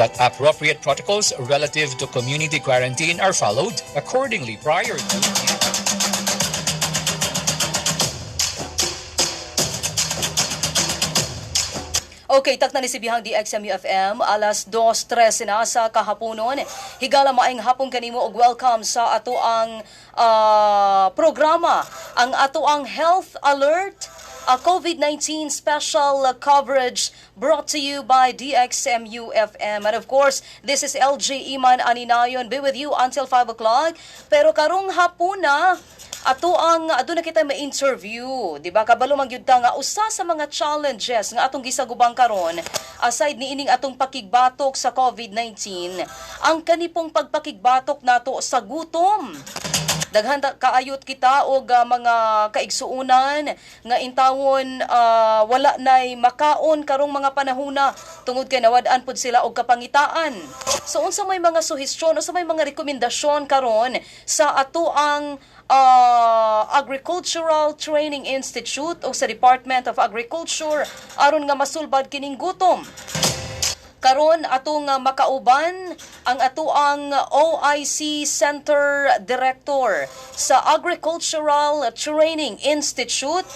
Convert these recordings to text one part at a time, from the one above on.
That appropriate protocols relative to community quarantine are followed accordingly prior to Okay, takna ni si Bihang DXMU-FM, alas 2:13 na sa kahaponon. Higala, maayong hapon kanimo og welcome sa ato ang programa, ang ato ang Health Alert, a COVID-19 special coverage brought to you by DXMU FM. And of course, this is LG Iman Aninayon. Be with you until 5 o'clock. Pero karong hapuna, ato ang aduna kita ma-interview, di ba? Kabalo man gyud ta nga usa sa mga challenges nga atong gisagubang karon, aside niining atong pakigbatok sa COVID-19, ang kanipong pagpakigbatok nato sa gutom. Daghan kaayot kita og mga kaigsuonan nga intawon wala nay makaon karong mga panahona tungod kay nawad-an pud sila og kapangitaan. So unsa may mga suhestyon, unsa may mga rekomendasyon karon sa ato ang Agricultural Training Institute o sa Department of Agriculture aron nga masulbad kining gutom? Karon atong makauban ang atoang OIC Center Director sa Agricultural Training Institute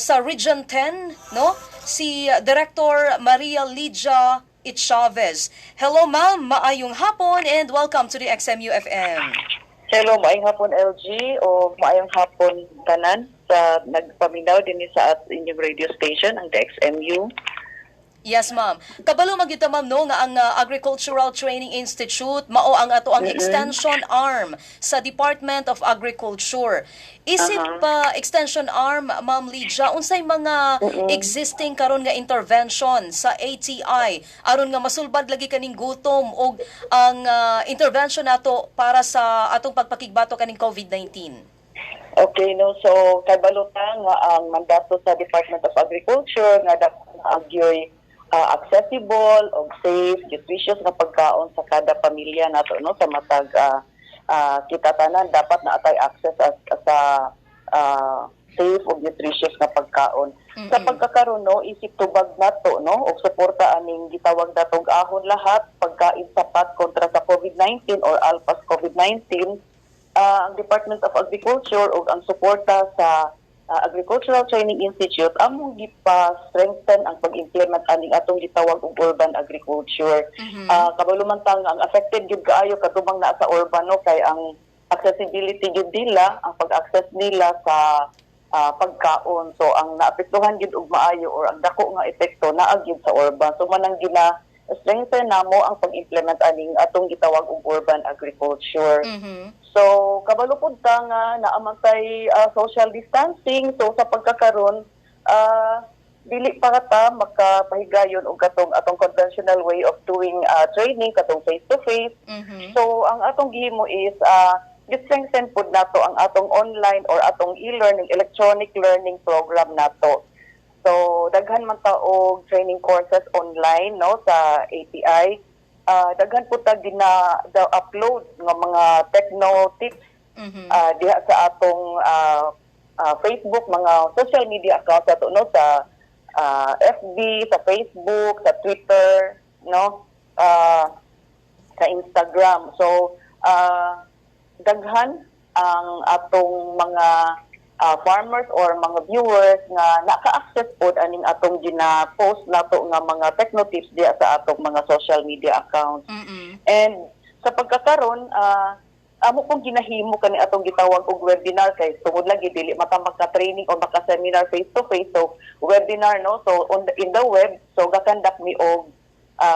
sa Region 10, no? Si Director Maria Lydia Chavez. Hello, ma'am, maayong hapon and welcome to the XMU FM. Hello, maayong hapon, LG, o maayong hapon tanan sa nagpaminaw din sa at inyong radio station, ang DXMU. Yes, ma'am. Kabalo man gyud ta, ma'am, no, nga ang Agricultural Training Institute mao ang ato ang extension arm sa Department of Agriculture. Isip pa extension arm, Ma'am Lydia, unsay mga existing karon nga intervention sa ATI aron nga masulbad lagi kaning gutom og ang intervention nato para sa atong pagpakigbato kaning COVID-19? Okay, no, so kabalo ta nga ang mandato sa Department of Agriculture nga dapat agyoy accessible og safe, nutritious nga pagkaon sa kada pamilya nato, no, sa matag kita tanan dapat naa tay access sa safe ug nutritious nga pagkaon. Sa pagkakaron, no, isip tubag nato, no, og suporta aning gitawag natong Ahon Lahat, Pagkain Sapat kontra sa COVID-19 or ALPAS COVID-19, ang Department of Agriculture ug ang suporta sa Agricultural Training Institute among gipa-strengthen ang pag-implement aning atong gitawag og urban agriculture. Kabalo man ta nga ang affected gyud kaayo katubang naa sa urban, no, kay ang accessibility gyud nila, ang pag-access nila sa pagkaon. So ang naapektuhan gyud og maayo or ang dako nga epekto naa gyud sa urban. So manang gina strengthen namo ang pag-implement aning atong gitawag og urban agriculture. So kabalo pud ta nga naa man tay social distancing. So sa pagkakaron, dili pa ta makapahigayon og katong atong conventional way of doing training, katong face to face. So ang atong gihimo is gi-strengthen pud nato ang atong online or atong e-learning, electronic learning program nato. So daghan man ta og training courses online, no, sa ATI. Daghan pud ta gina the upload nga mga techno tips diha sa atong Facebook, mga social media accounts ato, no, sa FB, sa Facebook, sa Twitter, no, sa Instagram. So daghan ang atong mga farmers or mga viewers nga naka-access pod aning atong gina-post nato nga mga techno tips diha sa atong mga social media accounts. And sa pagkakaron, amo pong ginahimo kani atong gitawag og webinar kay tungod lagi dili mata maka-training o maka-seminar face to face, so webinar, no. So in the web, so ga-conduct mi og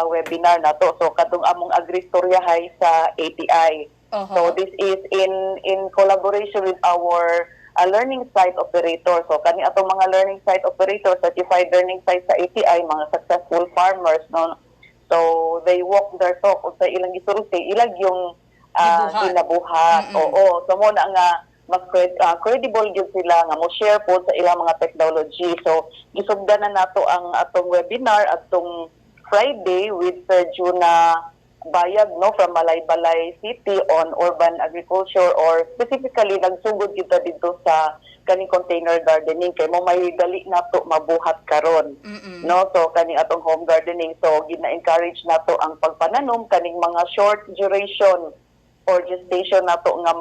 webinar nato, so katong among agristoryahay sa ATI. So this is in collaboration with our learning site operator. So kani atong mga learning site operator, certified learning site sa ATI, mga successful farmers, no. So they walk their talk, unsa ilang gisulti, ilang yung Gibuhat. Ginabuhat. Oo, so mo na nga mas credible gyud sila nga mo share po sa ilang mga technology. So gisugdan na nato ang atong webinar atong Friday with Sir Juna Bayag, no, from Malaybalay City on urban agriculture, or specifically nagsugod kita dito sa kaning container gardening kay mao may dali nato mabuhat karon, no? So kaning atong home gardening, so gina-encourage nato ang pagpananom kaning mga short duration or gestation nato nga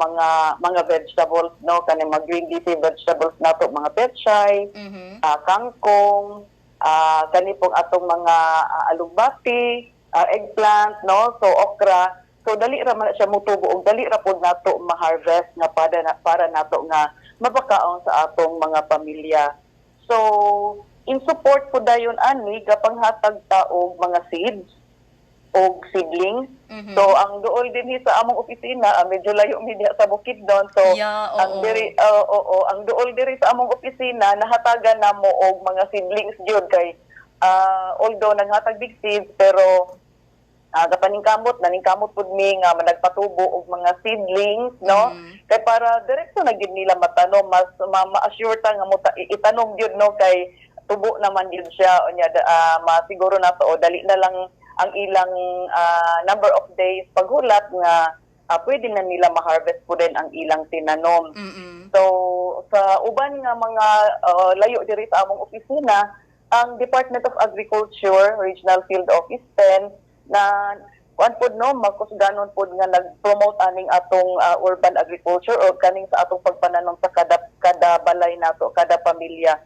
mga vegetables, no, kaning mga green leafy vegetables nato, mga pechay, kangkong, kani pong atong mga alugbati, eggplant, no, so okra. So dali ra man na siya mutubo ug dali ra pud nato ma-harvest nga para nato nga mapakaon sa atong mga pamilya. So in support po dayon ani, gapanghatag ta og mga seeds og seedlings. So ang duol dinhi sa among opisina, medyo layo mi diha sa Bukidnon. So ang diri, oo, ang duol diri sa among opisina, nahatagan namo og mga seedlings gyud kay although naghatag big seeds, pero gapaningkamot, naningkamot pud mi nga nagpatubo og mga seedlings, no, kay para diretso na gyud nila matanom, mas ma-assure ta nga itanom gyud, no, kay tubo naman gyud siya. Unya masiguro nato o dali na lang ang ilang number of days paghulat nga pwede na nila ma-harvest po din ang ilang tinanom. So sa uban nga mga layo diri sa among opisina, ang Department of Agriculture Regional Field Office 10 na kuan pod, no, makusganon pod nga nag-promote aning atong urban agriculture or kaning sa atong pagpananom sa kada kada balay nato, kada pamilya.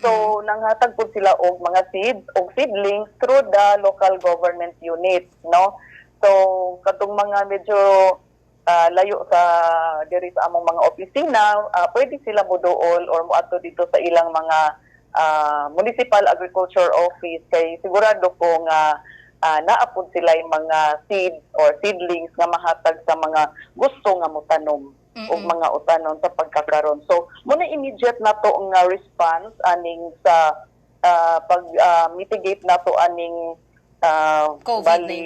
So nanghatag pod sila og mga seeds og seedlings through the local government units, no? So katong mga medyo layo sa diri sa among mga opisina, pwede sila moduol or moadto dito sa ilang mga municipal agriculture office kay sigurado ko nga naa pod sila yung mga seeds or seedlings nga mahatag sa mga gusto nga motanom og mga utanon sa pagkakaron. So muna immediate nato nga response aning sa pag mitigate nato aning COVID-19. Bali,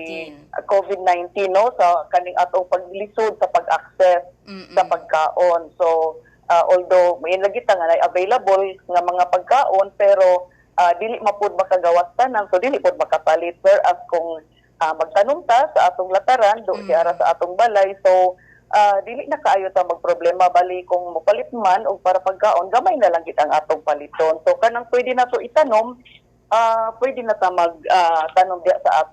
COVID-19, no, sa kaning atong paglisod sa pag-access sa pagkaon. So although may lagi ta nga nay available nga mga pagkaon, pero dili mapud makagawas tanan, so dili pud makapalit, whereas kung magtanom ta sa atong lataran do ara sa atong balay, so dili na kaayo ta magproblema. Bali kung mopalit man og para pagkaon, gamay na lang gid ang atong paliton. So kanang pwede na to itanom, pwede na ta mag tanom diya sa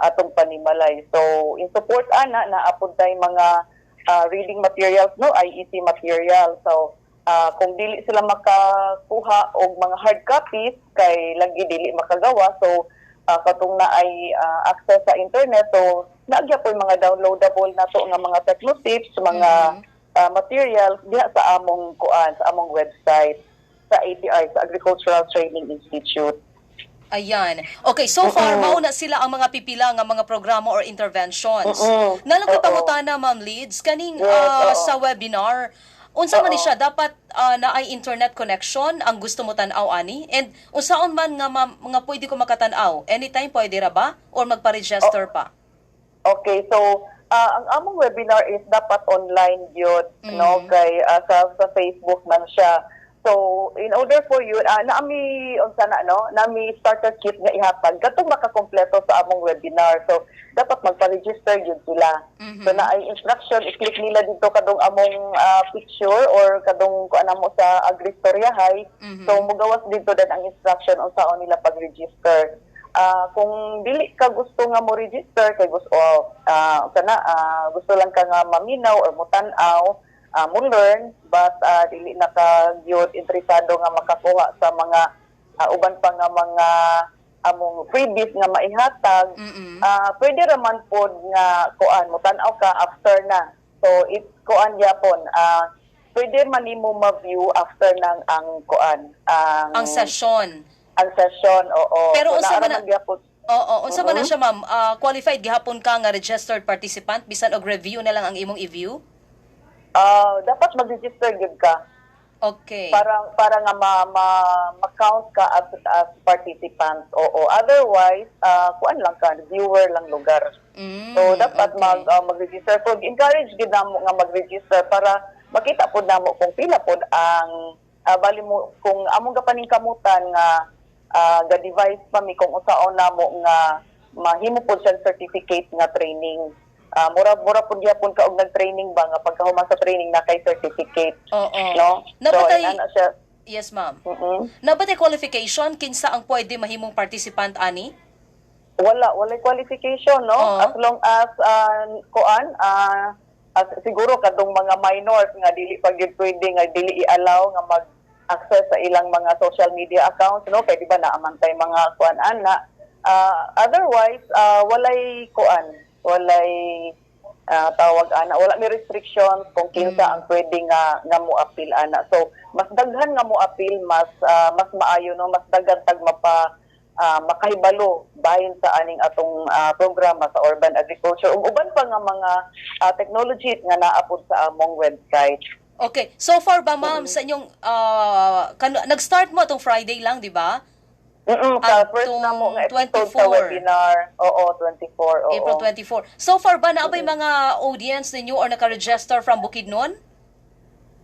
atong panimalay. So in support ana, naa pod tay mga reading materials, no, IEC material. So kung dili sila makakuha og mga hard copies kay lagi dili makagawa, so katong naay access sa internet, so naa gyapoy mga downloadable nato nga mga techno tips, mga materials diha sa among kuan, sa among website sa ATI, sa Agricultural Training Institute. Ayan. Okay, so far mao na sila ang mga pipila nga mga programa or interventions. Naa lang koy pangutana, Ma'am Leads, kaning sa webinar. Unsa man ni siya, dapat naay internet connection ang gusto mo tan-aw ani? And unsaon man nga ma'am, nga pwede ko makatan-aw? Anytime pwede ra ba or magpa-register pa? Okay, so ang among webinar is dapat online gyud, no, kay sa Facebook man siya. So in order for you, naa mi unsa na, no, naa mi starter kit nga ihatag katong makakompleto sa among webinar. So dapat magpa-register gyud sila. So naay instruction, i-click nila dito kadong among picture or kadong kuan mo sa Agristoryahay. So mugawas dito din ang instruction unsaon nila pag-register. Kung dili ka gusto nga mo register kay gusto kana gusto lang ka nga maminaw or mutan-aw, mo learn, but dili na ka gyud interesado nga makakuha sa mga uban pa nga mga among freebies nga maihatag, pwede ra man pod nga kuan, mo-tan-aw ka after na. So it kuan gyapon, pwede man nimo ma-view after nang ang kuan, ang Ang session. Ang session, oo. Pero So, unsa naa man ra man gyapon. Oo, unsa man na siya, ma'am? Qualified gihapon ka nga registered participant bisan og review na lang ang imong i-view? Dapat mag-register gyud ka para para nga ma, ma ma-count ka as participant. Oo. Otherwise, kuan lang ka, viewer lang lugar. So dapat mag-register po. Encourage gid namo nga mag-register para makita pod namo kung pila pod ang bali mo kung among gapaningkamutan nga ga-devise pa mi kung unsaon namo nga mahimo pod siya certificate nga training. Mura mura pud gyapon ka og nag-training ba nga pagkahuman sa training na kay certificate, no? So inana siya. Yes, ma'am. Mm. Naa ba tay qualification kinsa ang pwede mahimong participant ani? Wala, wala qualification, no? As long as kuan, as siguro kadtong mga minors nga dili pa gyud pwede, nga dili i-allow nga mag-access sa ilang mga social media accounts, no? Kay di ba naa man tay mga kuan ana. Otherwise, walay kuan, walay tawag ana, wala may restrictions kung kinsa ang pwede nga mo-apil ana. So mas daghan nga mo-apil, mas maayo, no? Mas daghan tag mapa makahibalo bahin sa aning atong programa sa urban agriculture ug uban pa nga mga technology nga naa pod sa among website. Okay. So far ba, ma'am, sa inyong nag-start mo atong Friday lang, di ba? Sa first Atong na mo nga episode sa 24. webinar. Oo, 24. Oo. April 24. So far ba naa ba'y mga audience ninyo or naka-register from Bukidnon?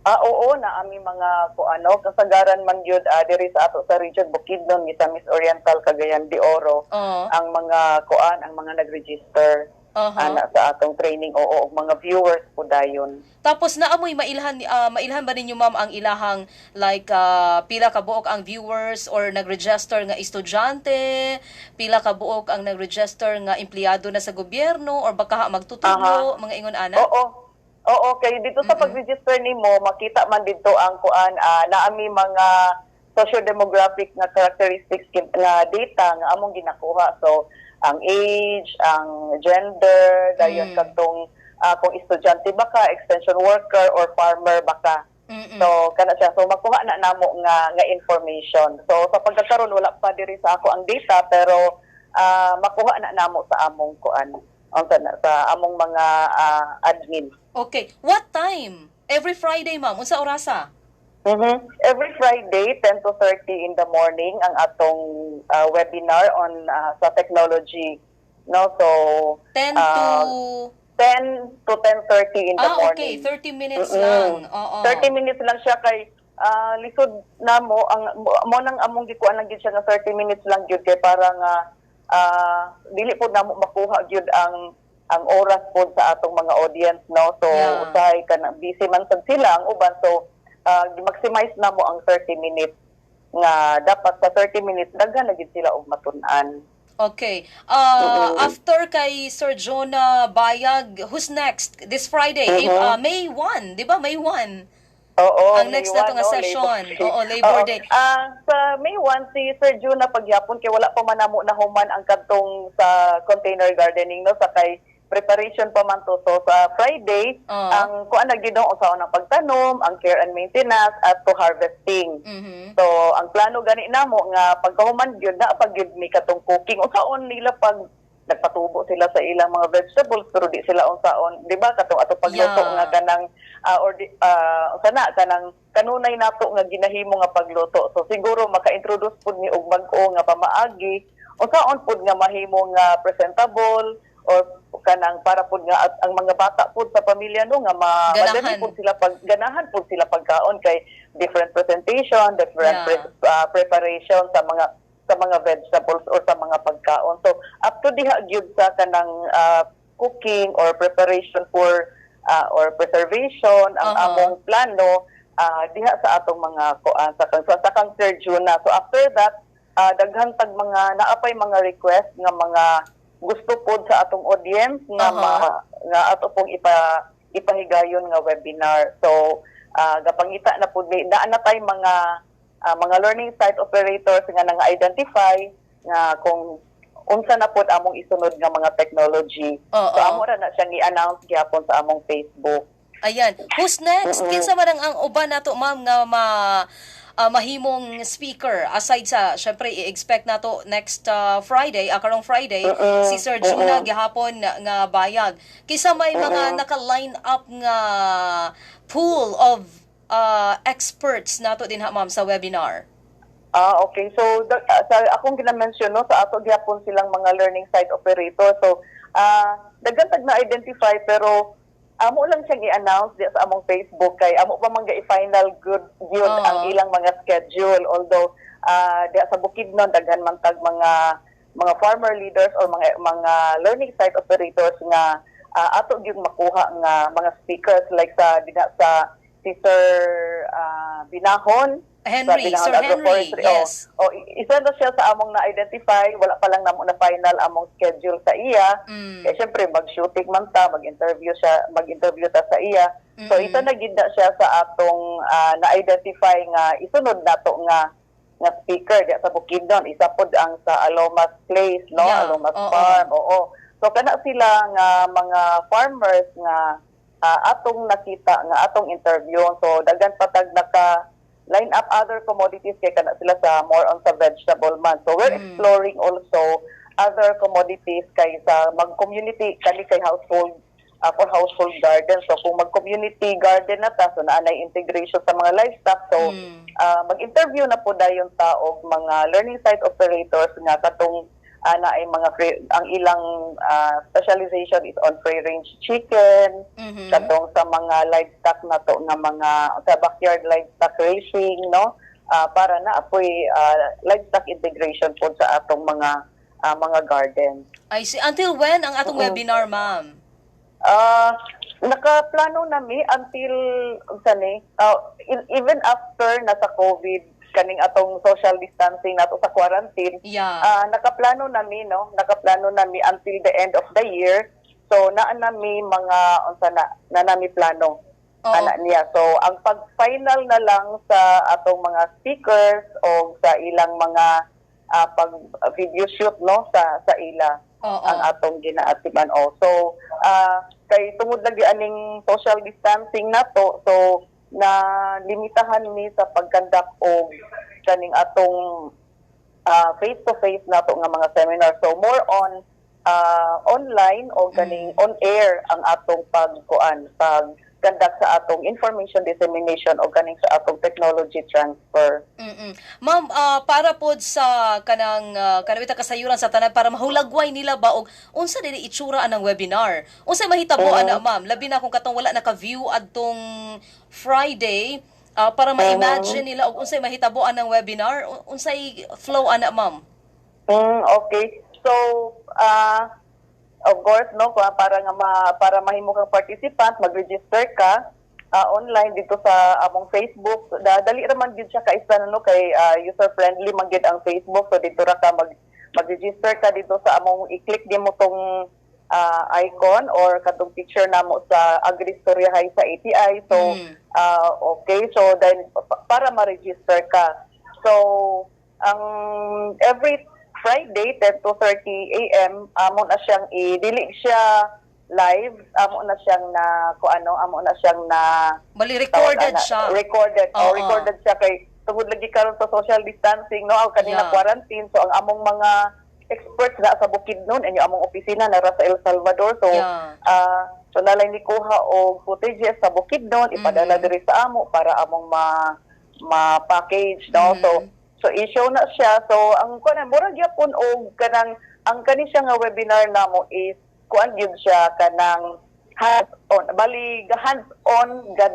Ah, oo, naa mi mga kuano, kasagaran man gyud diri sa ato sa region Bukidnon, Misamis Oriental, Cagayan de Oro, ang mga kuan, ang mga nag-register ana sa atong training, oo, ug mga viewers po dayon. Tapos naa moy mailhan ba ninyo, ma'am, ang ilahang like pila ka buok ang viewers or nag-register nga estudyante, pila ka buok ang nag-register nga empleyado na sa gobyerno or baka magtutudlo, mga ingon ana? Oo. Oo, kay dito sa pag-register nimo, makita man dito ang kuan, naa mi mga socio-demographic nga characteristics nga data nga among ginakuha. So, ang age, ang gender, dayon kadtong kung estudyante ba ka, extension worker or farmer ba ka. So kana siya. So makuha na namo nga information. So sa pagkakaron wala pa diri sa ako ang data, pero makuha na namo sa among kuan. Unsa na, sa among mga admin. Okay. What time? Every Friday, ma'am. Unsa orasa? Every Friday, 10 to 30 in the morning, ang atong webinar on sa technology. No? So, 10 to 10 to 10:30 in the Okay. morning. 30 minutes lang. Oo. 30 minutes lang siya kay lisod na mo ang mo nang among gikuan lang gyud siya nga 30 minutes lang gyud kay para nga dili pod namo makuha gyud ang oras pod sa atong mga audience, no? So usahay kana busy man sad sila ang uban, so maximize namo ang 30 minutes nga dapat sa 30 minutes daghan na gyud sila og matun-an. Okay. After kay Sir Jonah Bayag, who's next? This Friday, May 1, di ba? May 1. Oo, Ang May next na to 1, nga no? session. Labor Day. Oo, Labor Day. Sa May 1, si Sir Juna pagyapon kay wala pa man namo nahuman ang kadtong sa container gardening, no, sa kay preparation pa man to. So sa Friday, ang kuan na gyud ang ng pagtanom, ang care and maintenance at to harvesting. So ang plano gani namo nga pagkahuman gyud na pag gyud mi katong cooking, unsaon nila pag nagpatubo sila sa ilang mga vegetables pero di sila unsaon, di ba, katong ato pagluto nga kanang or di, unsa na kanang kanunay nato nga ginahimo nga pagluto. So siguro maka-introduce pud ni og bag-o nga pamaagi unsaon pud nga mahimo nga presentable or kanang para pud nga at ang mga bata pud sa pamilya, no, nga Ganahan. madali pud sila pag ganahan pud sila pagkaon kay different presentation, different preparation sa mga vegetables or sa mga pagkaon. So up to diha gyud sa kanang cooking or preparation for or preservation ang among plano diha sa atong mga kuan sa kang Sir Juna. So after that, daghan tag mga naa pay mga request nga mga gusto pod sa atong audience nga nga ato pong ipahigayon nga webinar. So gapangita na pud mi, naa na tay mga learning site operators nga nang-identify nga kung unsa na pod among isunod nga mga technology. So amo ra na siyang i-announce gyapon sa among Facebook. Ayan. Who's next? Kinsa man ang uban nato, ma'am, nga mahimong speaker aside sa syempre i-expect nato next Friday, karong Friday, si Sir Juna gihapon nga bayag. Kinsa may mga naka-line up nga pool of experts nato dinha, ma'am, sa webinar? Ah, okay. So, sa akong gina-mention, no, sa ato gyapon silang mga learning site operator. So, daghan tag na-identify pero amo lang siyang i-announce di sa among Facebook kay amo pa man ga i-final good gyud ang ilang mga schedule. Although diya sa Bukidnon daghan man tag mga farmer leaders or mga learning site operators nga ato gyud makuha nga mga speakers like sa dina sa si Sir Binahon Henry, sa Binahon Sir Henry, Agroforestry. yes. Oh, isa na siya sa among na-identify, wala pa lang namo na final among schedule sa iya. Kaya syempre mag-shooting man ta, mag-interview siya, mag-interview ta sa iya. So isa na gid na siya sa atong na-identify nga isunod nato nga nga speaker diya sa Bukidnon. Isa pod ang sa Alomas Place, no? Alomas Farm. Oo. So kana sila nga mga farmers nga atong nakita nga atong interview. So daghan pa tag naka line up other commodities kay kana sila sa more on sa vegetable man. So we're exploring also other commodities kay sa mag-community kani kay household for household garden. So kung mag-community garden na ta, so naa nay integration sa mga livestock. So mag-interview na po dayon ta og mga learning site operators nga katong naay mga free, ang ilang specialization is on free range chicken, katong sa mga livestock na to nga mga sa backyard livestock raising, no? Para na apoy livestock integration po sa atong mga garden. I see. Until when ang atong webinar, ma'am? Nakaplano nami until unsa ni even after na sa COVID kaning atong social distancing nato sa quarantine. Nakaplano nami, no, nakaplano nami until the end of the year. So naa nami mga unsa na na nami plano ana niya. So ang pag-final na lang sa atong mga speakers o sa ilang mga pag video shoot, no, sa ila ang atong ginaatiman. Oh, so kay tungod lagi aning social distancing nato, so na limitahan mi sa pag-conduct og kaning atong face to face nato nga mga seminar. So more on online o kaning on air ang atong pagkuan, pag conduct sa atong information dissemination o kaning sa atong technology transfer. Ma'am, para pod sa kanang bitaw kasayuran sa tanan para mahulagway nila ba og unsa dili itsura anang webinar. Unsa mahitabo ana, ma'am? Labi na kung katong wala naka-view adtong Friday, para ma-imagine nila og unsay mahitabo anang webinar, unsay flow ana, ma'am? Okay. So, of course, no, para mahimo kang participant, mag-register ka online dito sa among Facebook. Dali ra man gyud siya kaisa, no, kay user friendly man gyud ang Facebook. So dito ra ka mag-register ka dito sa among, i-click nimo tong icon or katong picture namo sa Agristorya High sa ATI. So okay, so then para ma-register ka. So ang every Friday 10 to 30 a.m. amo na siyang i-dili siya live, amo na siyang na ko ano, amo na siyang na Bali recorded tawag ana, siya. Recorded. Oh, recorded siya kay tungod lagi karon sa social distancing, no, aw kanina quarantine. So ang among mga experts na sa Bukidnon and yung among opisina na sa El Salvador. So so nalay ni kuha og footages sa Bukidnon, ipadala diri sa amo para among ma ma-package, no. So i-show na siya. So ang kuan mura gyapon og kanang ang kani siya nga webinar namo is kuan gyud siya kanang hands on, bali ga hands on ga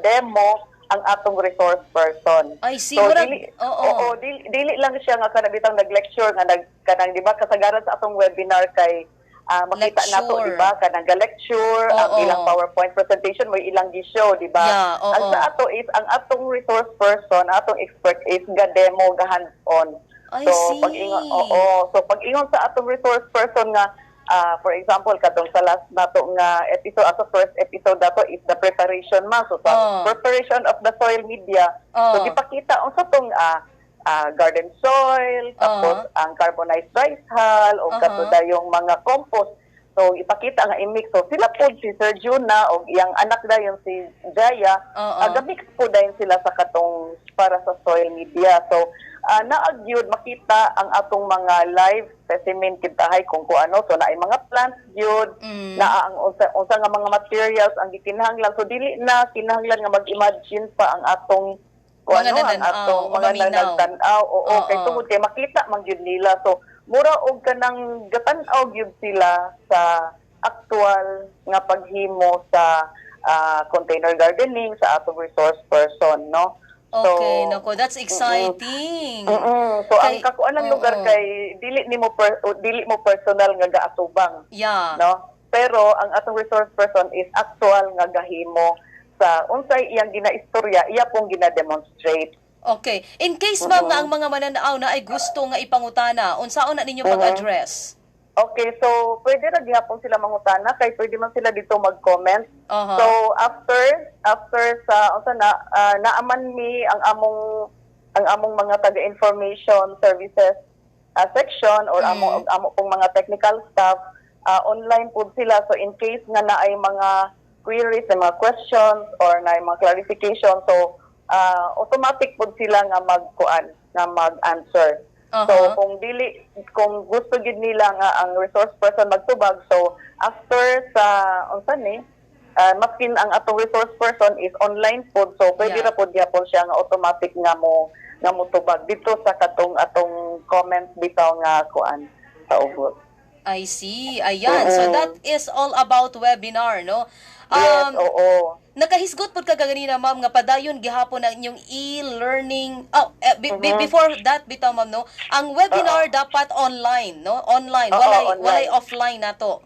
demo ang atong resource person. I see. So dili oo, dili lang siya nga kanang bitang nag-lecture nga nag kanang, di ba, kasagaran sa atong webinar kay makita nato, Lecture. di ba, kanang ga-lecture ang ilang PowerPoint presentation mo ilang gi-show, di ba? Yeah, oo. Ang sa ato is ang atong resource person, atong expert is ga-demo, ga hands on. I So see. pag ingon, oo, so pag ingon sa atong resource person nga for example, katong sa last nato nga episode, ato first episode nato is the preparation ma. So sa preparation of the soil media, so gipakita unsa tong garden soil, tapos ang carbonized rice hull o kato dayong mga compost. So ipakita nga i-mix. So sila po si Sir Juna o iyang anak dayon si Jaya, gamix po dayon sila sa katong para sa soil media. So naa gyud makita ang atong mga live specimen kintahay kung ano. So naay mga plants gyud, naa ang unsa, unsa nga mga materials ang gikinahanglan. So dili na kinahanglan nga mag-imagine pa ang atong kung Mga ano ang nananaw, atong o mga maminaw. nagtan-aw. Oo, kay tungod kay makita man gyud nila. So mura og kanang gatan-aw gyud sila sa actual nga paghimo sa container gardening sa atong resource person, no? So, Okay, nako, that's exciting. So ang kakuan ng lugar kay dili nimo dili mo personal nga gaatubang, no? Pero ang atong resource person is actual nga gahimo sa unsay iyang ginaistorya, iya pong gina-demonstrate. Okay. In case, ma'am, nga ang mga mananaw na ay gusto nga ipangutana, unsaon na ninyo pag-address? Okay, so pwede ra gihapon sila mangutana kay pwede man sila dito mag-comment. So after after sa unsa na naaman mi ang among mga taga-information services section or amo pong mga technical staff, online po sila. So in case nga naay mga queries, na mga questions or na mga clarification, so automatic po sila nga magkuan, nga mag-answer. So kung dili, kung gusto gid nila nga ang resource person magtubag, so after sa unsa ni maskin ang atong resource person is online pod, so pwede ra pod gyapon siya nga automatic nga motubag dito sa katong atong comment bitaw nga kuan sa ubos. I see. Ayan. So that is all about webinar, no? Yes, oo. Nakahisgot pud ka kaganina, ma'am, nga padayon gihapon ang inyong e-learning. Oh, eh, before that bitaw, ma'am, no? Ang webinar dapat online, no? Online, Oo, walay online. Walay offline nato.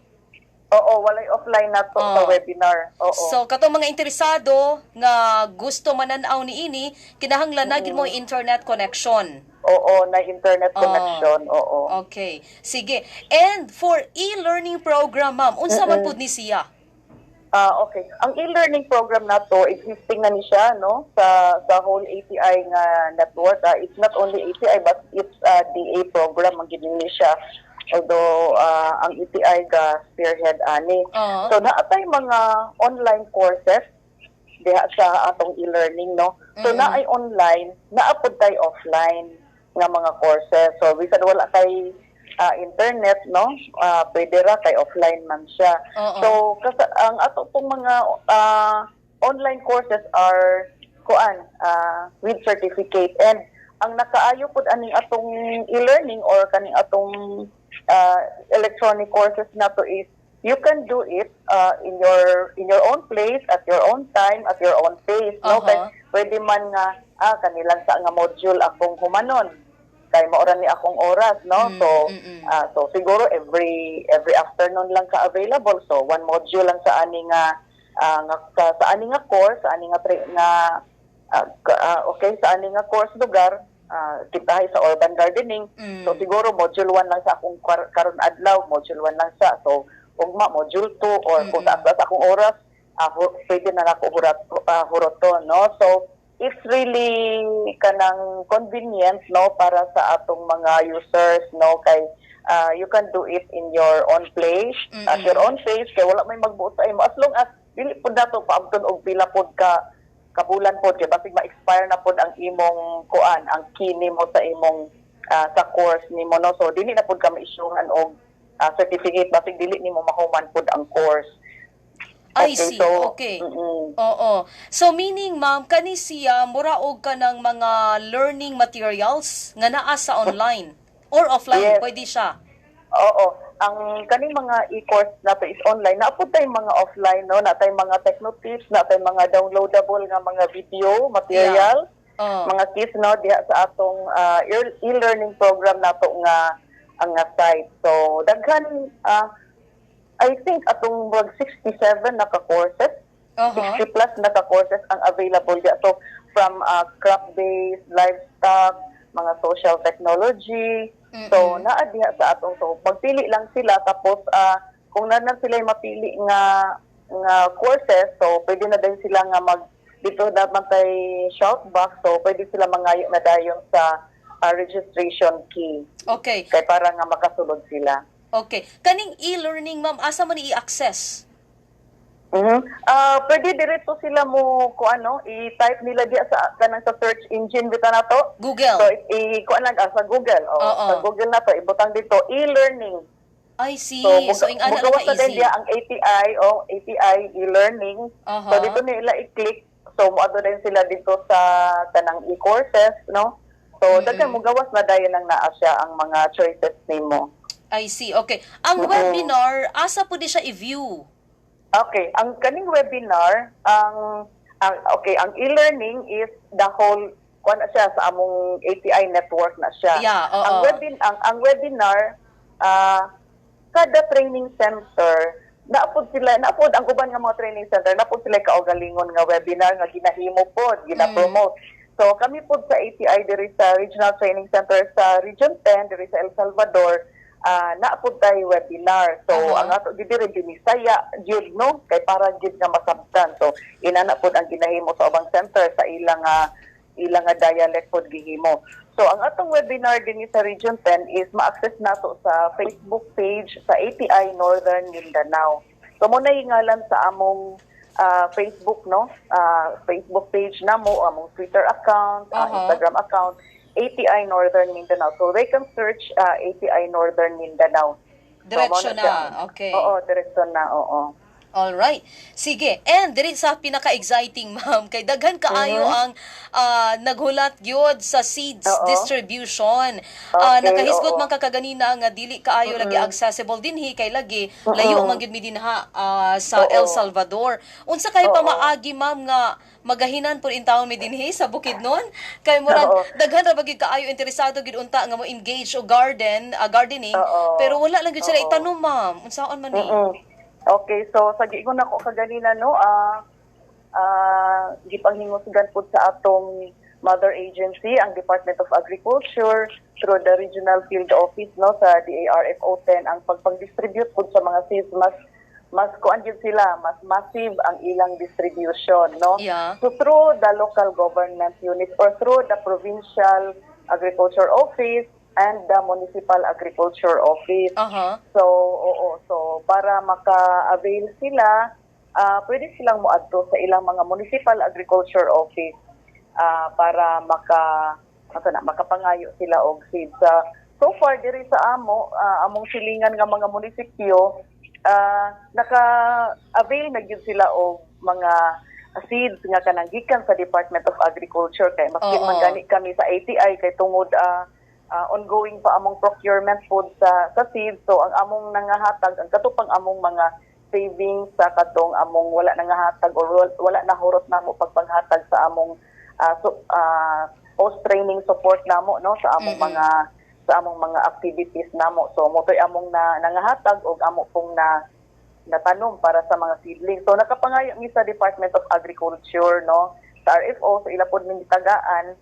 Oo, walay offline na to sa webinar. Oo. So katong mga interesado nga gusto manan-aw niini, kinahanglan na gid mo internet connection. Oo, na internet connection. Oo. Okay. Sige. And for e-learning program, ma'am, unsa man pud ni siya? Ah, okay. Ang e-learning program nato, existing na ni siya, no, sa whole ATI nga network. It's not only ATI but it's DA program ang gid ni siya. Although ang ATI ga spearhead ani. So naa tay mga online courses diha sa atong e-learning, no. So naay online, naa pud tay offline nga mga courses. So bisan wala kay internet, no, pwede ra kay offline man siya. So kasi ang ato pong mga online courses are kuan with certificate and ang nakaayo pud aning atong e-learning or kaning atong electronic courses nato is you can do it in your own place, at your own time, at your own pace, no? Kay pwede man nga kani lang sa nga module akong humanon kay mao ra ni akong oras, no? So so siguro every afternoon lang ka available, so one module lang sa ani nga nga sa ani nga course, sa ani nga nga okay, sa ani nga course lugar kita sa urban gardening. So siguro module 1 lang sa akong karon adlaw, module 1 lang sa, so ugma module 2 or kung sa akong oras pwede na nako huroton, no? So it's really kanang convenient, no, para sa atong mga users, no, kay you can do it in your own place, at your own pace, kay wala may magbuot sa imo as long as dili pud nato paabton og pila pod ka kabulan pod kay basig ma-expire na pod ang imong kuan, ang key nimo sa imong sa course nimo, no? So dili na pod ka ma-issuehan og certificate basig dili nimo mahuman pod ang course. I Okay, see. so, Oo. So meaning, ma'am, kani siya mura og kanang mga learning materials nga naa sa online or offline, Yes. pwede siya. Oo. Ang kaning mga e-course nato is online. Naa pud tay mga offline, no, naa tay mga techno tips, naa tay mga downloadable nga mga video material, mga keys, no, diha sa atong e-learning program nato nga ang nga site. So daghan, I think atong mag 67 naka courses, 60 plus naka courses ang available diha. So from crop-based, livestock, mga social technology. So naa diha sa atong, so magpili lang sila, tapos kung naa na sila mapili nga nga courses, so pwede na din sila nga mag dito na man tay shout box, so pwede sila mangayo na dayon sa registration key kay para nga makasulod sila. Okay. Kaning e-learning, ma'am, asa man i-access? Pwede diretso sila mo kung ano, i-type nila diya sa kanang sa search engine bitaw nato. Google. So i kuan lang sa Google. Oh, sa Google na to ibutang dito e-learning. I see. So, So, ing-ana lang mugawas ka na din easy. diya ang ATI o ATI e-learning. So dito nila i-click. So moadto din sila dito sa kanang e-courses, no? So daghan, mugawas na dayon ang naa siya ang mga choices nimo. I see. Okay. Ang webinar, asa pud ni siya i-view? Okay, ang kaning webinar, ang okay, ang e-learning is the whole kuan na siya sa among ATI network na siya. Ang webinar, kada training center Naa pod sila, naa pod ang uban nga mga training center, naa pod sila kaugalingon nga webinar nga ginahimo pod, gina-promote. So kami pod sa ATI diri sa Regional Training Center sa Region 10 diri sa El Salvador, naa pod tay webinar. So ang ato gid diri binisaya gyud, no, kay para gyud nga masabtan. So inana pod ang ginahimo sa ubang center, sa ilang nga dialect pod gihimo. So ang atong webinar din sa Region 10 is ma-access nato sa Facebook page sa ATI Northern Mindanao. So mao na yung ngalan sa among Facebook, no? Facebook page namo, among Twitter account, Instagram account, ATI Northern Mindanao. So they can search ATI Northern Mindanao. So, Diretso mao na na. siya. Okay. Oo, diretso na, oo. Alright. Sige. And diri sa pinaka-exciting, ma'am, kay daghan kaayo ang naghulat gyud sa seeds distribution. Nakahisgot man ka kaganina nga dili kaayo lagi accessible dinhi kay lagi layo man gyud mi dinha sa El Salvador. Unsa kay pamaagi, ma'am, nga magahinan pud intawon mi dinhi sa Bukidnon? Kay murag daghan ra ba gyud kaayo interesado gyud unta nga mo engage og gardening pero wala lang gyud sila itanom, ma'am. Unsaon man ni? Okay, so sa giingon ako kaganina, no, gipanghingusgan pud sa atong mother agency, ang Department of Agriculture, through the Regional Field Office, no, sa DARFO 10, ang pagpag-distribute pud sa mga seeds. Mas kuan gyud sila, mas massive ang ilang distribution, no? So through the local government units or through the Provincial Agriculture Office and the Municipal Agriculture Office. So, oo. So, para maka-avail sila, pwede silang moadto sa ilang mga Municipal Agriculture Office para makapangayo sila og seeds. So far diri sa amo, among silingan nga mga munisipyo, naka-avail na gyud sila og mga seeds nga kanang gikan sa Department of Agriculture kay maskin man gani kami sa ATI kay tungod ongoing pa among procurement food sa seeds, so ang among nangahatag ang katupang among mga savings sa katong among wala nangahatag or wala na hurot namo pagpanghatag sa among post training support namo, no, sa among mga activities namo. So mao to'y among na nangahatag og amo pong na natanom para sa mga seedlings. So nakapangayo mi sa Department of Agriculture, no, sa RFO, so ila pod mi tagaan,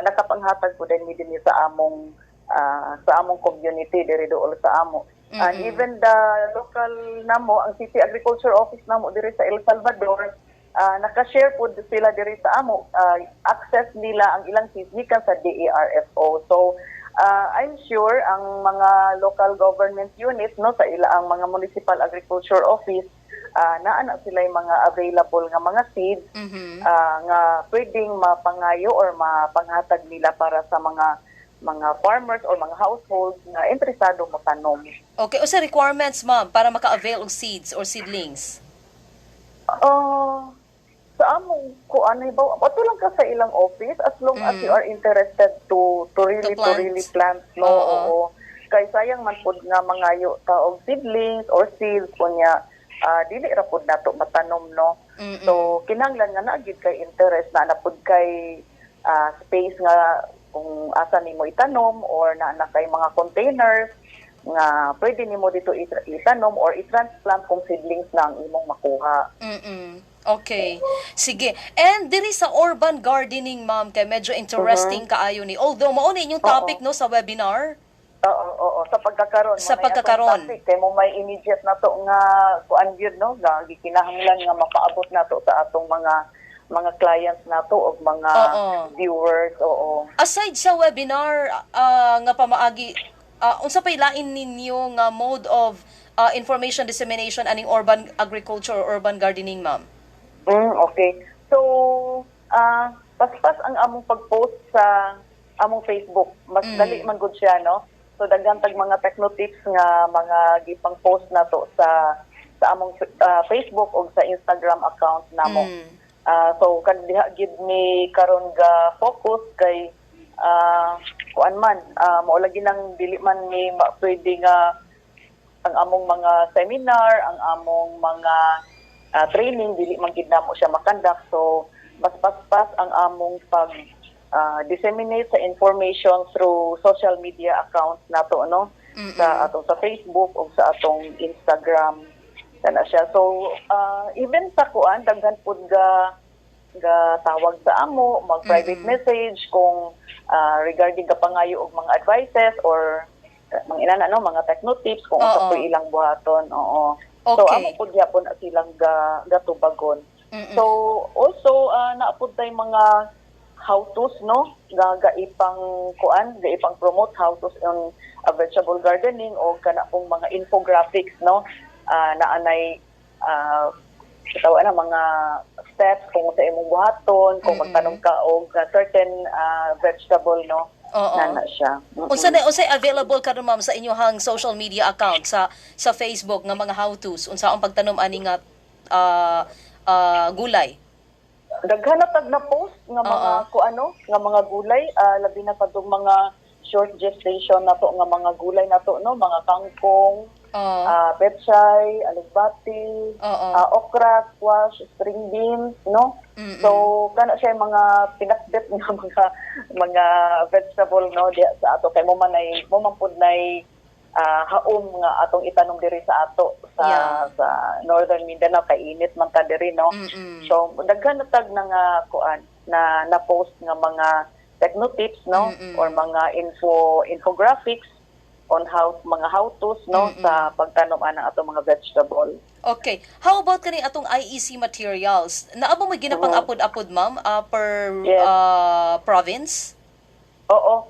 nakapanghatag po din mi dinhi sa among community diri dool sa amo. And even the local namo, ang City Agriculture Office namo diri sa El Salvador, naka-share po sila diri sa amo, access nila ang ilang seeds gikan sa DARFO. So I'm sure ang mga local government units, no, sa ila ang mga Municipal Agriculture Office, naa na sila yung mga available nga mga seeds nga pwedeng mapangayo or mapanghatag nila para sa mga farmers or mga households nga interesado motanom. Okay, unsa requirements, ma'am, para maka-avail og seeds or seedlings? Sa among kuan ba, ato lang ka sa ilang office as long as you are interested to really To to, plant. Really plant, no? Oo, kay sayang man pud nga mangayo ta og seedlings or seeds kunya dili ra pud nato matanom, no? So kinahanglan nga naa gyud kay interest na na pud kay space nga kung asa nimo itanom or naa na kay mga containers nga pwede nimo dito itanom or i-transplant kung seedlings na ang imong makuha. Okay. Sige. And diri sa urban gardening, ma'am, kay medyo interesting kaayo ni. Although mao na inyong topic, no, sa webinar. Oo. Sa pagkakaron. Sa Mao na pagkakaron. atong topic. Kay mao may immediate na to nga kuan gyud, no, nga gikinahanglan nga mapaabot nato sa atong mga clients nato og mga viewers. Oo. Aside sa webinar nga pamaagi, unsa pay lain ninyo nga mode of information dissemination aning urban agriculture or urban gardening, ma'am? Okay. So, paspas ang among pag-post sa among Facebook. Mas dali man gud siya, no? So daghan tag mga techno tips nga mga gipang post nato sa among Facebook o sa Instagram account namo. So kan diha gid ni karon ga focus kay kuan man, mao lagi nang dili man ni pwede nga ang among mga seminar, ang among mga training, dili man gid namo siya ma-conduct. So mas paspas ang among pag disseminate sa information through social media accounts nato, no, sa atong sa Facebook o sa atong Instagram. Kana siya. So even sa kuan, daghan pud ga tawag sa amo, mag private message kung regarding ka pangayo og mga advices or mga inana, no, mga techno tips kung unsa po ilang buhaton. Oo. So amo pud gyapon na silang ga gatubagon. So also naa pud tay mga how to's, no, nga gaipang kuan, gaipang promote how to's on vegetable gardening o kana pong mga infographics, no, naanay tawa na mga steps kung sa imong buhaton kung magtanom ka og certain vegetable, no. Na siya. Unsa na unsay available karon, ma'am, sa inyong social media account sa Facebook nga mga how-tos unsa ang pagtanom ani nga gulay? Daghan na tag na post nga mga ko ano nga mga gulay, labi na kadtong mga short gestation nato nga mga gulay nato, no, mga kangkong, pechay, alugbati, okra, squash, string beans, no. So kana siya yung mga pinakbet nga mga vegetable, no, diya sa ato kay mo man pud nay haom nga atong itanom diri sa ato sa sa Northern Mindanao kay init man ta diri, no. So daghan na tag na nga kuan na na post nga mga techno tips, no, or mga infographics on how mga how to's, no, sa pagtanom ana atong mga vegetable. Okay. How about kani atong IEC materials? Naa ba mo ginapang-apod-apod, ma'am, per Yes. province? Oo.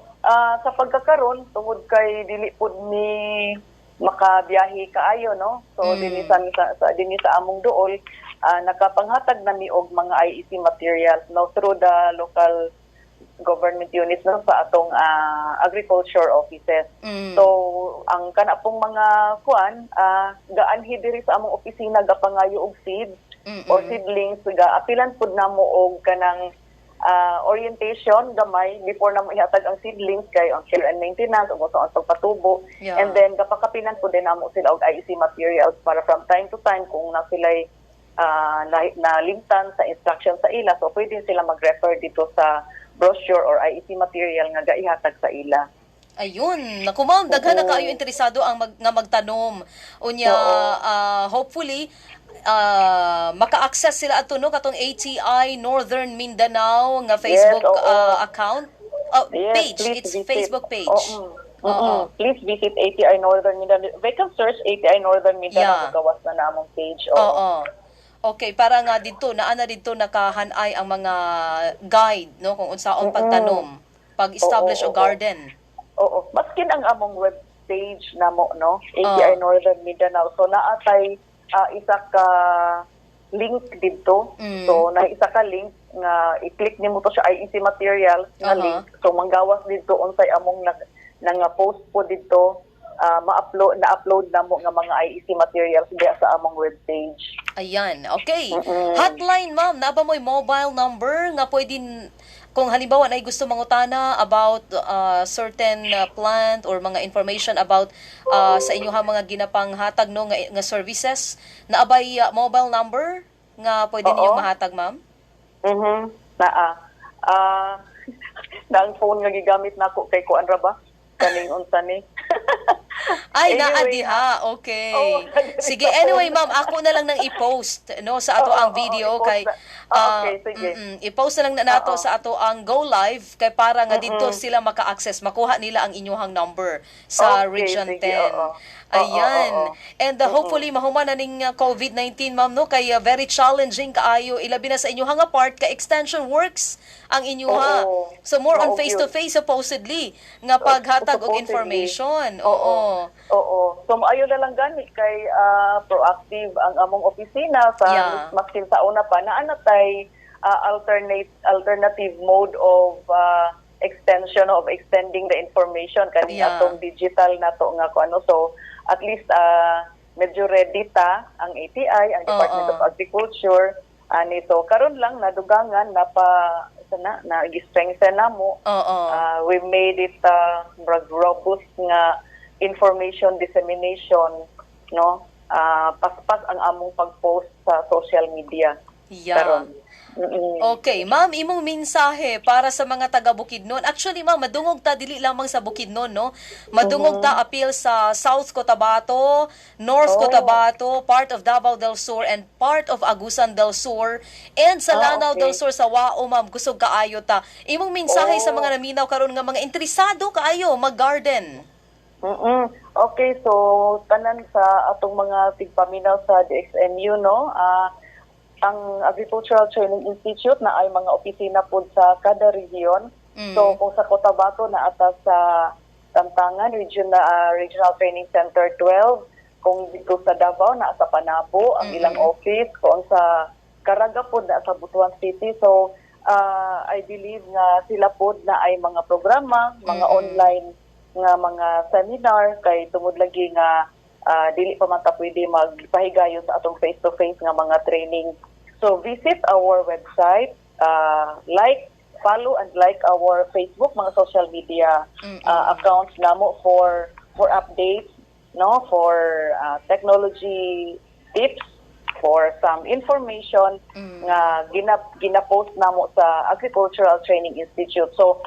Sa pagkakaron, tungod kay dili pud mi makabiyahe kaayo, no. So dinhi sa among duol, nakapanghatag na mi og mga IEC materials, no, through the local government units, no, sa atong agriculture offices. So ang kana pong mga kuan, gaanhi diri sa among opisina, gapangayo og seeds or seedlings, gaapilan pud namo og kanang orientation gamay before namo ihatag ang seedlings kay ang care and maintenance ug unsa ang pagpatubo. And then gapakapilan pud din namo sila og IEC materials para from time to time kung na sila'y nalimtan sa instruction sa ila, so pwede sila mag-refer dito sa brochure or IEC material nga gaihatag sa ila. Ayun, naku ma'am, daghan na kaayo interesado ang nga magtanom. Unya hopefully maka-access sila ato, no, katong ATI Northern Mindanao nga Facebook account. Oh, Yes, page, please it's visit. Facebook page. Oo. Please visit ATI Northern Mindanao. They can search ATI Northern Mindanao, gawas na namong page. Oo. Oo. Okay, para nga dito naa na dito nakahanay ang mga guide, no, kung unsaon pagtanom, pag-establish og garden. Oo. Maskin ang among web page namo, no, ATI Northern Mindanao. So naatay isa ka link didto. So na isa ka link nga i-click nimo to siya, IEC materials nga link. So manggawas didto unsay among na, na nga post po didto, ma-upload na-upload namo nga mga IEC materials diya sa among webpage. Ayan, okay. Hotline, ma'am, naa ba mo'y mobile number nga pwede kung halimbawa na gusto mangutana about certain plant or mga information about sa inyong mga ginapanghatag, no, nga services, naa bay mobile number nga pwede ninyong mahatag, ma'am? Mhm. Naa. Na ang phone nga gigamit nako kay kuan ra ba? Kaning unsa ni? Ay, naa Anyway, diha. Okay. Oo, Sige, anyway, ma'am, ako na lang nang i-post, no, sa ato ang Oo, video i-post kay na. Ah, okay, sige. I-post na lang na nato sa ato ang go live kay para nga didto sila maka-access, makuha nila ang inyong number sa Region Okay, sige, 10. oo. Ayan. Oo. And hopefully mahuman na ning COVID-19, ma'am, no, kay very challenging kaayo, ilabi na sa inyong nga part kay extension works ang inyuha. So more on Oo, face to face supposedly nga paghatag og Supposedly. information. Oo. Oo. So maayo na lang gani kay proactive ang among opisina sa maskin sa una pa naa na tay alternate alternative mode of extension of extending the information kani atong digital nato nga ko ano. So at least medyo ready ta ang ATI, ang Department of Agriculture ani. So karon lang nadugangan na pa sa na na gi-strengthen namo. We made it murag robust nga information dissemination, no, paspas ang among pag-post sa social media. Karon. Okay, ma'am, imong mensahe para sa mga taga Bukidnon. Actually, ma'am, madungog ta dili lamang sa Bukidnon, no? Madungog ta apil sa South Cotabato, North Cotabato, part of Davao del Sur and part of Agusan del Sur and sa Lanao del Sur, sa Wao, ma'am, kusog kaayo ta. Imong mensahe sa mga naminaw karon nga mga interesado kaayo mag-garden. Okay, so tanan sa atong mga tigpaminaw sa DXMU, no, ang Agricultural Training Institute na ay mga opisina pod sa kada rehiyon. So kung sa Cotabato na ata sa Tantangan Regional Training Center 12, kung dito sa Davao na sa Panabo ang ilang office, kung sa Caraga pod na sa Butuan City. So I believe nga sila pod na ay mga programa, mga online nga mga seminar kay tungod lagi nga dili pa man ta pwede magpahigayon sa atong face-to-face nga mga training. So visit our website, like, follow and like our Facebook, mga social media accounts namo for updates, no, for technology tips, for some information nga gina-post namo sa Agricultural Training Institute. So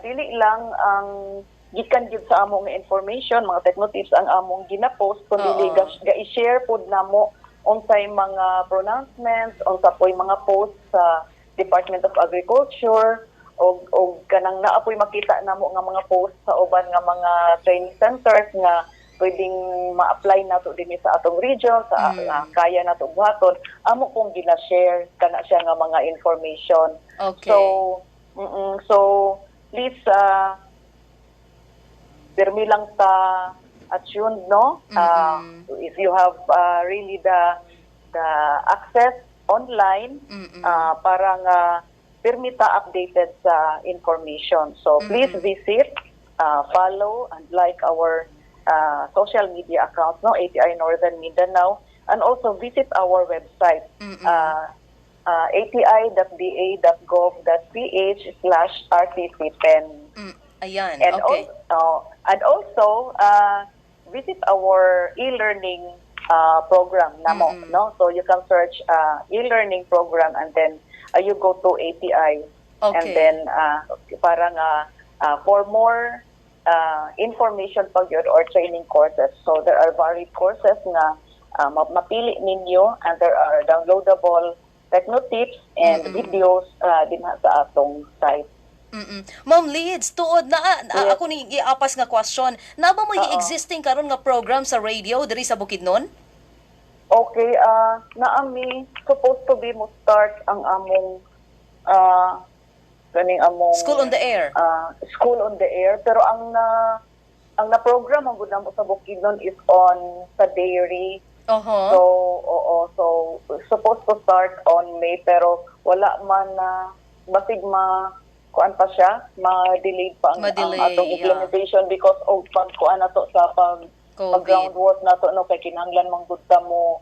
dili lang ang gikan gyud sa among nga information, mga techno tips ang among gina-post, kundi ga-share pod namo unsay mga pronouncements, unsa po'y mga posts sa Department of Agriculture og kanang naa po'y makita namo nga mga posts sa uban nga mga training centers nga pwedeng ma-apply nato dinhi sa atong region, sa kaya nato buhaton, amo pong gina-share kana siya nga mga information. So please, pirmi lang ta attuned, no? If you have really the access online, parang pirmi ta updated sa information. So please visit, follow and like our social media accounts, no, ATI Northern Mindanao, and also visit our website, ati.da.gov.ph/rtc10. Ayan, And, also visit our e-learning program namo, no? So you can search e-learning program and then you go to ATI and then parang for more information pag yun or training courses. So there are varied courses nga mapili ninyo and there are downloadable techno tips and videos dinha sa atong site. Ma'am Leeds, tuod na Yes. ako ni iapas nga question. Na ba mo Oo. Existing karon nga program sa radio diri sa Bukidnon? Okay, naami supposed to be mo start ang among ganing among School on the Air. School on the Air, pero ang na program ang gud namo sa Bukidnon is on sa dairy. So, oo, so supposed to start on May pero wala man na basig ma kuan pa siya, ma-delayed pa ang Ma-delay, atong implementation because of pag kuan nato sa pag COVID. Pag groundwork nato, no, kay kinahanglan man gud ta mo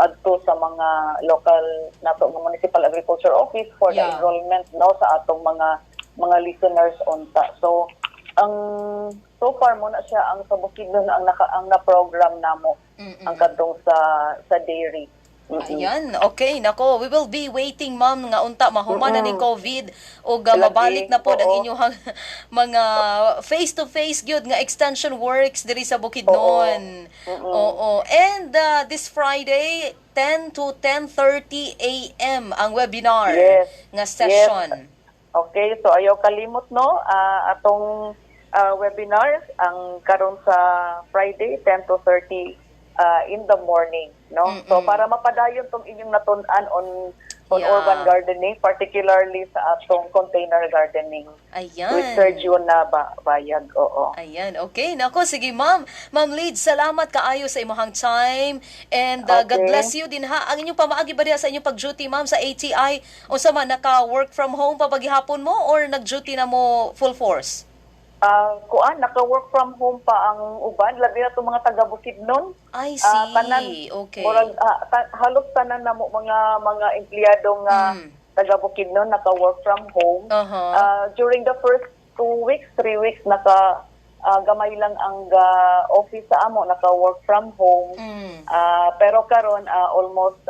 adto sa mga local nato nga municipal agriculture office for the enrollment, no, sa atong mga listeners unta. So ang so far mo na siya ang sa Bukidnon ang na program namo ang kadtong sa dairy. Ayan, okay, nako, we will be waiting, ma'am, nga unta mahuman na ni COVID ug Lagi, mabalik na pod ang inyong mga face-to-face gyud nga extension works diri sa Bukidnon. Oo. And this Friday 10 to 10:30 a.m. ang webinar nga session. Okay, so ayaw kalimot, no, atong webinar ang karon sa Friday 10 to 30 in the morning, no? So para mapadayon tong inyong natun-an on urban gardening, particularly sa atong container gardening with Sir June na ba Bayag, oo. Ayan, okay. Nako, sige, ma'am. Ma'am Lead, salamat kaayo sa imong time and God bless you din ha. Ang inyong pamaagi ba diha sa inyong pag-duty, ma'am, sa ATI? Unsa man, naka-work from home pa paghihapon mo or nag-duty na mo full force? Kuan, naka-work from home pa ang uban, labi na itong mga taga Bukidnon. I see. Tanan, murag, halos tanan na mo mga empleyado nga taga Bukidnon naka-work from home. During the first 2 weeks, 3 weeks, naka gamay lang ang office sa amo, naka-work from home. Pero karon almost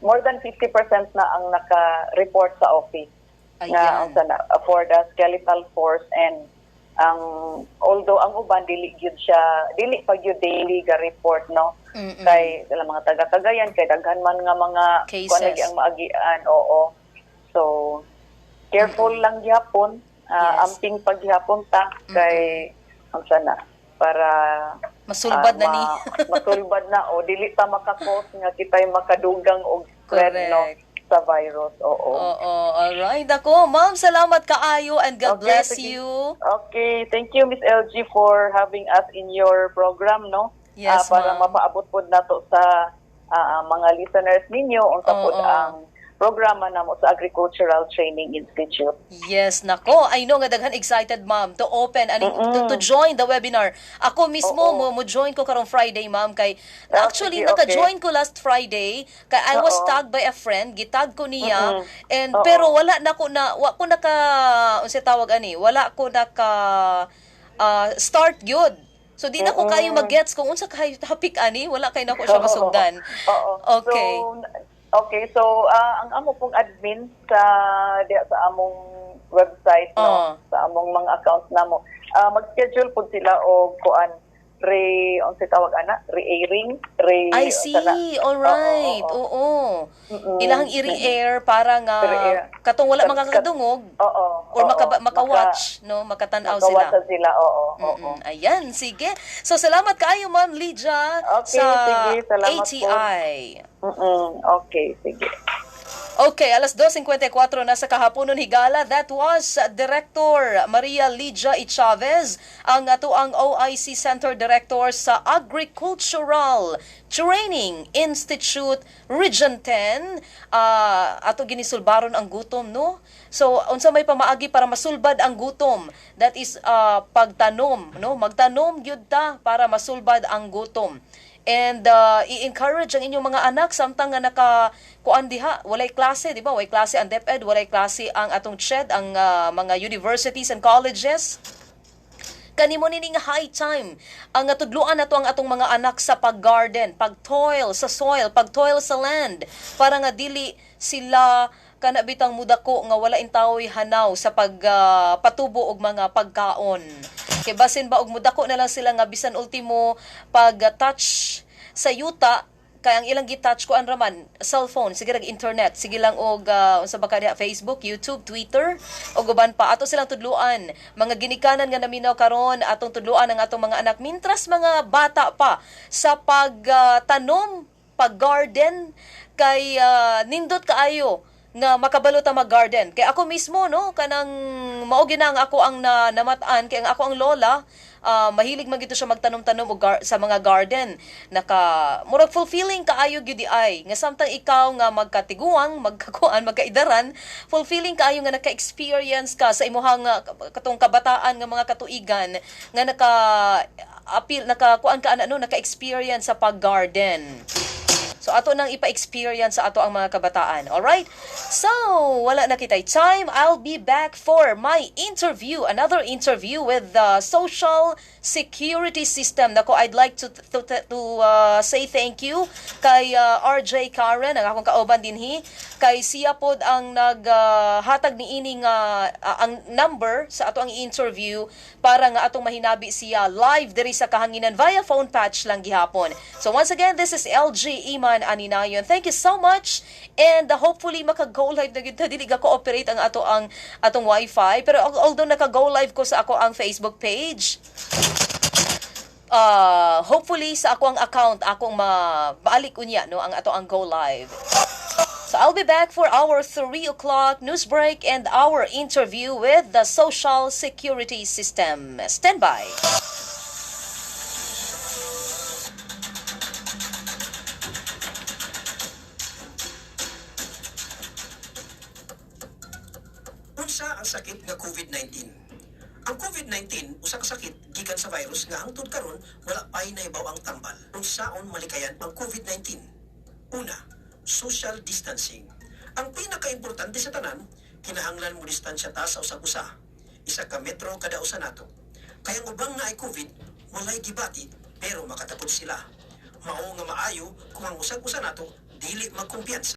More than 50% na ang naka-report sa office nga Ayan. ang sana for the skeletal force and ang although ang uban dili gyud siya, dili pa gyud daily ga report, no, kay sila mga taga Cagayan kay daghan man nga mga cases. Kuan lagi ang maagian, oo. So careful lang gyapon, amping paghapon ta kay ang sana para Masulbad na ni. Masulbad na o dili ta makakos nga kitay makadugang og spread, no, Correct. sa virus, oo. Oo, alright. Ako, ma'am, salamat kaayo and God Okay, bless sige. you. Okay, thank you, Miss LG, for having us in your program, no? Yes, Para ma'am. mapaabot pod nato sa mga listeners ninyo unsa pod ang programa namo sa Agricultural Training Institute. Yes, nako. I know nga daghan excited, ma'am, to open aning to join the webinar. Ako mismo mo join ko karong Friday, ma'am, kay actually sige, okay. naka-join ko last Friday kay I was tagged by a friend, gitag ko niya and pero wala na ko na wa ko naka, unsa tawag ani, wala ko naka start gyud. So di na ko kayo magets kung unsa kay topic ani, wala kay nako siya masugdan. Oo. Okay. So, okay, so ang amo pong admin sa diya sa among website, no, sa among mga accounts namo. Mag-schedule pud sila og kuan, re unsa tawag ana, re-airing, re I see. unsa na? All right. Oo, Oo. Ilahang i-re-air para nga I-re-air. katong wala makakadungog or maka-watch, no, makatan-aw sila. Maka-watch sila, oo. Ayan, sige. So salamat kaayo, Ma'am Lydia, Okay, sa sige. Salamat po. ATI. Okay, sige. Okay, alas 2:54 na sa kahaponon, higala. That was Director Maria Lydia Echavez, ang atoang OIC Center Director sa Agricultural Training Institute Region 10. Ato ginisulbaron ang gutom, no? So, unsa may pamaagi para masulbad ang gutom? That is pagtanom, no? Magtanom gyud ta para masulbad ang gutom. And i-encourage ang inyong mga anak samtang nga naka kuan diha, walay klase, di ba? Walay klase ang DepEd, walay klase ang atong CHED, ang mga universities and colleges. Kanimo ni nga high time ang tudluan nato ang atong mga anak sa pag-garden, pag-toil sa soil, pag-toil sa land para nga dili sila kana bitang mudako nga wala intawoy hanaw sa pagpatubo og mga pagkaon. Kay basin ba og mudako na lang sila nga bisan ultimo pag touch sa yuta kay ang ilang gitouch kuan raman, cellphone, sige rag internet, sige lang og unsa ba kaniya, Facebook, YouTube, Twitter ug uban pa. Ato silang tudluan, mga ginikanan nga naminaw karon, atong tudluan ang atong mga anak mintras mga bata pa sa pagtanom, pag-garden kay nindot kaayo nga makabalo ta mag-garden. Kay ako mismo, no, kanang mao gina ang ako ang na, namat-an kay ang ako ang lola, mahilig man gito siya magtanom-tanom og sa mga garden. Naka murag fulfilling kaayo gyud di ay nga samtang ikaw nga magkatiguang, magkakuan, magkaidaran, fulfilling kaayo nga naka-experience ka sa imuhang katong kabataan nga mga katuigan nga naka apil, nakakuan ka ana, no, naka-experience sa pag-garden. So ato nang ipa-experience sa ato ang mga kabataan. All right? So, wala na kitay time. I'll be back for my interview, another interview with the Social Security System. Nako, I'd like to say thank you kay RJ Karen, ang akong kauban dinhi, kay siya pod ang naghatag ni ining ang number sa ato ang interview para nga atong mahinabi siya live diri sa kahanginan via phone patch lang gihapon. So once again, this is LG Iman Aninayon. Thank you so much and hopefully maka-go live na gyud ta. Dili ga cooperate ang ato ang atong wifi, pero although naka-go live ko sa ako ang Facebook page, hopefully sa ako ang account akong maabalik unya, no, ang ato ang go live. So I'll be back for our 3 o'clock news break and our interview with the Social Security System. Stand by. Unsa ang sakit nga COVID-19? Ang COVID-19 usa ka sakit gikan sa virus nga hangtod karon wala pay nahibaw ang tambal. Unsaon malikayan ang COVID-19? Una, social distancing. Ang pinakaimportante sa tanan, kinahanglan mo distansya ta sa usag usa. 1 ka metro kada usa nato. Kay ang ubang naay COVID, walay gibati pero makatapod sila. Mao nga maayo kung ang usag usa nato dili magkumpiyansa.